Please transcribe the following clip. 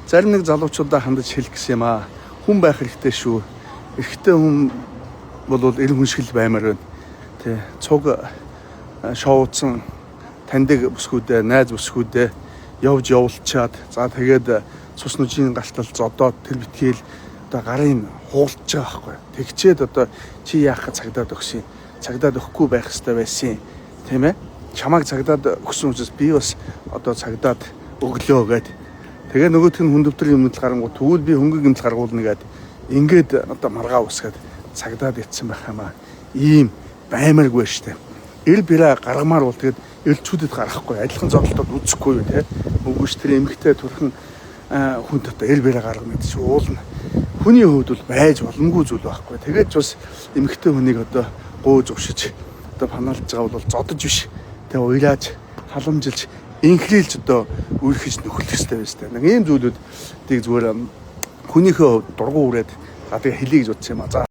Зарим нэг залуучуудаа хандаж хэлэх гэсэн юм аа. Хүн байх хэрэгтэй шүү. Эрэгтэй хүн бол эр хүн шиг л баймаар байна. Тэ цуг шоуцсан таньдаг бүсгүүдээ, найз бүсгүүдээ явж явуулчаад за тэгээд цус нүжийн галтал зодоод тэр битгээл одоо гарын хуулж байгаа байхгүй. Тэгчээд одоо чи яах гэж цагдаад өгсөн. Цагдаад өгөхгүй байх хэрэгтэй байсан. Тийм ээ? Чамайг цагдаад өгсөн учраас би бас одоо цагдаад өглөө гэд. Тэгээ нөгөөх нь хүндөвдрийн юмдал гарангуут тэгвэл би хөнгөн гэмтэл гаргуулна гэд ингээд одоо маргаа усгаад цагдаад ицсэн байх юм аа. Ийм баймаргүй штэ. Эл бираа гаргамаар бол тэгээд элчүүдэд гаргахгүй, адилхан зодолтод үзэхгүй юу те. Үгүй ш тэр эмэгтэй төрхөн хүнд одоо эл бираа гаргана гэдэг чинь уулна. Хүний хувьд бол байж боломгүй зүйл байхгүй. Тэгээд ч бас эмэгтэй хүнийг одоо гууж ушиж одоо панаалж байгаа бол зодож биш. Тэгээ уйлааж, халамжилж, инхрийлж одоо үрхэж нөхөрлөх хэрэгтэй байж таа. Нэг ийм зүйлүүдийг зүгээр хүнийхээ хувьд дургу үрээд а тэгээ хэлье гэж бодсон юм а. За.